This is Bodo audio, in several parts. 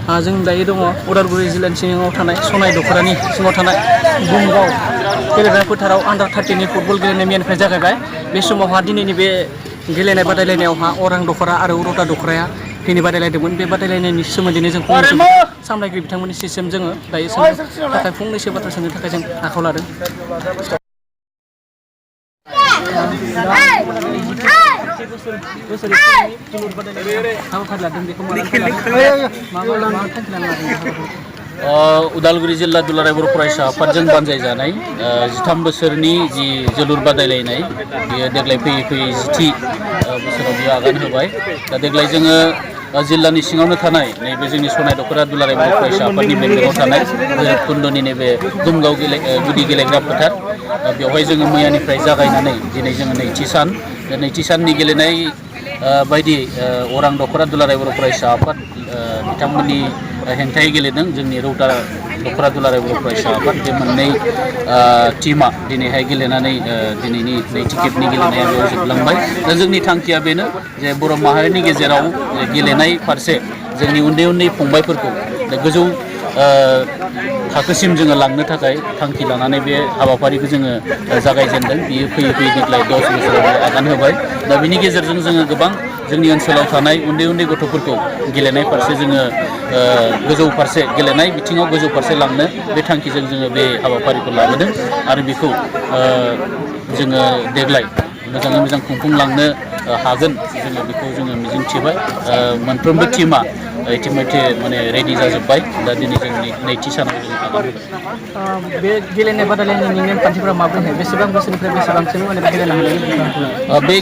जों दायो दङ उदालगुरि जिल्लानि सिङाव थानाय सनाय दख'रानि सिङाव थानाय गुमगाव गेलेग्रा फोथाराव आन्डार 13नि फुटबल गेलेनाय मेलनिफ्राय जागायबाय। बे समावहा दिनैनि बे गेलेनाय बादायलायनायावहा अरां दख'रा आरो रौता दख'राया दिनै बादायलायदोंमोन। बे बादायलायनायनि सोमोन्दैनो जों फंनैसो सामलायगिरि बिथांमोननिसिम जोङो दायो सोंनो थाखाय फंनैसो बाथ्रा सोंनो थाखाय जों आखायाव लादों। उदालगुरि जिल्ला दुलाराय बर' फरायसा आफादजों बानजायजानाय 13 बोसोरनि जि जोलुर बादायलायनाय बेयो देग्लाय फैयै फैयै 10थि बोसोराव बियो आगान होबाय। दा देग्लाय जोङो जिल्लानि सिङावनो थानाय नैबे जोंनि सनाय दख'रा दुलाराय बर' फरायसा आफादनि बेंगलाव थानाय भैरबकुन्दनि नैबे गुमगाव गुदि गेलेग्रा फोथार बेवहाय जोङो मैयानिफ्राय जागायनानै दिनै जोङो नैथि साननि गेलेनाय बायदि अरां दख'रा दुलाराय बर' फरायसा आफाद बिथांमोननि हेंथायै गेलेदों जोंनि रौता दख'रा दुलाराय बर' फरायसा आफाद। बे मोननै टीमा दिनैहाय गेलेनानै दिनैनि नैथि खेबनि गेलेनाया बेयाव जोबलांबाय। दा जोंनि थांखिया बेनो जे बर' माहारिनि गेजेराव गेलेनाय फारसे जोंनि उन्दै उन्दै फंबायफोरखौ गोजौ थाखोसिम जोङो लांनो थाखाय थांखि लानानै बे हाबाफारिखौ जोङो जागायजेनदों। बियो फैयै फैयै देग्लाय 10 बोसोराव आगान होबाय। दा बिनि गेजेरजों जोङो गोबां जोंनि ओनसोलाव थानाय उन्दै उन्दै गथ'फोरखौ गेलेनाय फारसे जोङो गोजौ फारसे गेलेनाय बिथिङाव गोजौ फारसे लांनो बे थांखिजों जोङो बे हाबाफारिखौ लाबोदों आरो बेखौ जोङो देग्लाय मोजाङै मोजां खुंफुंलांनो हागोन जोङो बेखौ जोङो मिजिंथिबाय। मोनफ्रोमबो टीमा इतिमध्य माने रेडि जाजोब्बाय। दा दिनै जों नैथि सानाव जों आगान होबाय। बे गेलेनाय बादायलायनायनि नेमखान्थिफोरा माबोरैहाय बेसेबां बोसोरनिफ्राय बेसेबांसिम माने गेलेनो हानाय? बे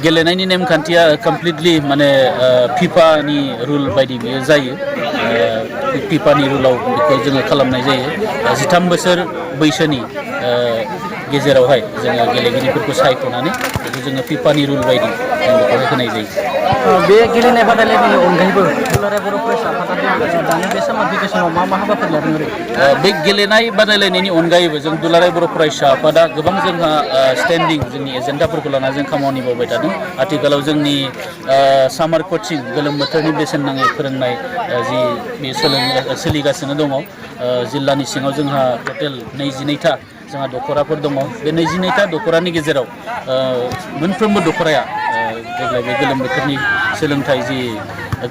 गेलेनायनि नेमखान्थिया कमप्लिटलि माने फिफानि रुल बायदि बियो जायो। फिफानि रुलाव बेखौ जोङो खालामनाय जायो। 13 बोसोर बैसोनि गेजेरावहाय जोङो गेलेगिरिफोरखौ सायख'नानै बेखौ जोङो फिफानि रुल बायदि जों बेखौहाय होनाय जायो। बे गेलेनाय बादायलायनायनि अनगायैबो दुलाराय बर' फरायसा आफादा दानि बे सामार भेकेसनाव मा हाबाफारि लादों ओरै? बे गेलेनाय बादायलायनायनि अनगायैबो जों दुलाराय बर' फरायसा आफादा गोबां जोंहा स्टेन्डिं जोंनि एजेन्डाफोरखौ लानानै जों खामानि मावबाय थादों। आथिखालाव जोंनि सामार कचिं गोलोम बोथोरनि बेसेन नाङै फोरोंनाय जि बे सोलिगासिनो दङ। जिल्लानि सिङाव जोंहा टटेल 22था जोंहा दख'राफोर दङ। बे 22था दख'रानि गेजेराव मोनफ्रोमबो दख'राया देग्लाय बे गोलोम बोथोरनि सोलोंथाइ जि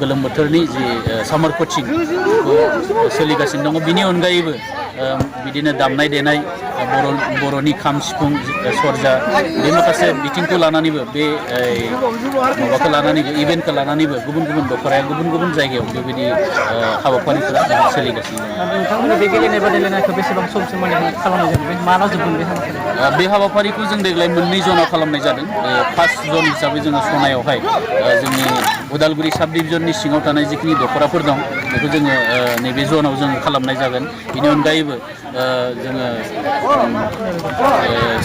गोलोम बोथोरनि जि सामार कचिं बेखौ सोलिगासिनो दङ। बिनि अनगायैबो बिदिनो दामनाय देनाय बर'नि खाम सिफुं सेरजा बे माखासे बिथिंखौ लानानैबो बे माबाखौ लानानैबो इभेन्टखौ लानानैबो गुबुन गुबुन दख'राया गुबुन गुबुन जायगायाव बेबायदि हाबाफारिफोरा सोलिगासिनो दङ। नोंथांमोननि बे गेलेनाय बादायलायनायखौ बेसेबां समसिम खालामनाय जादों? बे माला जोबगोन बे हाबाफारिया? बे हाबाफारिखौ जों देग्लाय मोननै जनाव खालामनाय जादों। फार्स्ट जन हिसाबै जोङो सनायावहाय जोंनि उदालगुरि साब डिभिजननि सिङाव थानाय जिखिनि दख'राफोर दं बेखौ जोङो नैबे जनाव जों खालामनाय जागोन। बेनि अनगायैबो जोङो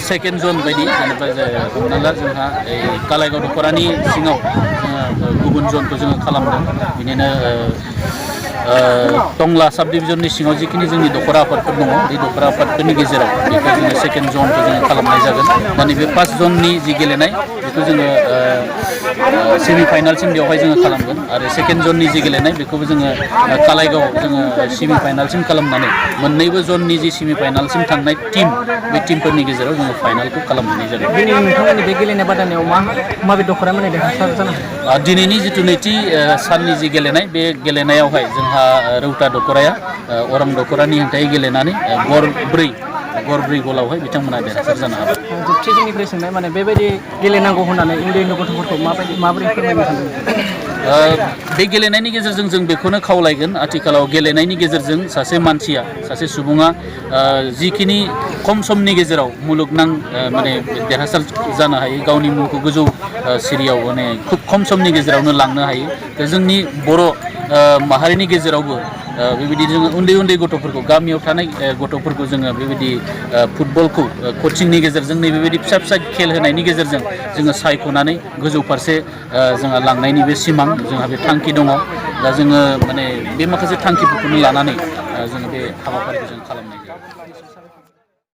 सेकेन्ड जन बायदि जेनेबा हमना ला जोंहा कालाइगाव दख'रानि सिङाव जोङो गुबुन जनखौ जोङो खालामदों। बिदिनो टंला साब डिभिजननि सिङाव जिखिनि जोंनि दख'रा आफादफोर दङ बे दख'रा आफादफोरनि गेजेराव बेखौ जोङो सेकेन्ड जनखौ जोङो खालामनाय जागोन। दा नैबे फार्स्ट जननि जि गेलेनाय बेखौ जोङो सेमि फाइनालसिम बेवहाय जोङो खालामगोन आरो सेकेन्ड जननि जि गेलेनाय बेखौबो जोङो कालाइगावआव जोङो सेमि फाइनालसिम खालामनानै मोननैबो जननि जि सेमि फाइनालसिम थांनाय टीम बे टीमफोरनि गेजेराव जोङो फाइनालखौ खालामनाय जादों। दिनै नोंथांमोननि बे गेलेनाय बादायनायाव माबे दख'राया माने देरहासार जानो हायो? दिनैनि जिथु नैथि साननि जि गेलेनाय बे गेलेनायावहाय जोंहा रौता दख'राया अरां दख'रानि हेंथायै गेलेनानै गरब्रै गलावहाय बिथांमोना देरहासार जानो हाबाय। जोबथि जोंनिफ्राय सोंनाय माने बेबायदि गेलेनांगौ होननानै उन्दै उन्दै गथ'फोरखौ माबोरै फोरमायनो सानदों? बे गेलेनायनि गेजेरजों जों बेखौनो खावलायगोन आथिखालाव गेलेनायनि गेजेरजों सासे मानसिया सासे सुबुङा जिखिनि खम समनि गेजेराव मुलुगनां माने देरहासार जानो हायो गावनि मुंखौ गोजौ सिरियाव माने खुब खम समनि गेजेरावनो लांनो हायो। दा जोंनि बर' माहारिनि गेजेरावबो बेबायदि जोङो उन्दै उन्दै गथ'फोरखौ गामियाव थानाय गथ'फोरखौ जोङो बेबायदि फुटबलखौ कचिंनि गेजेरजों नैबेबायदि फिसा फिसा खेल होनायनि गेजेरजों जोङो सायख'नानै गोजौ फारसे जोंहा लांनायनि बे सिमां जोंहा बे थांखि दङ। दा जोङो माने बे माखासे थांखिफोरखौनो लानानै जोङो बे हाबाफारिखौ जों खालामनाय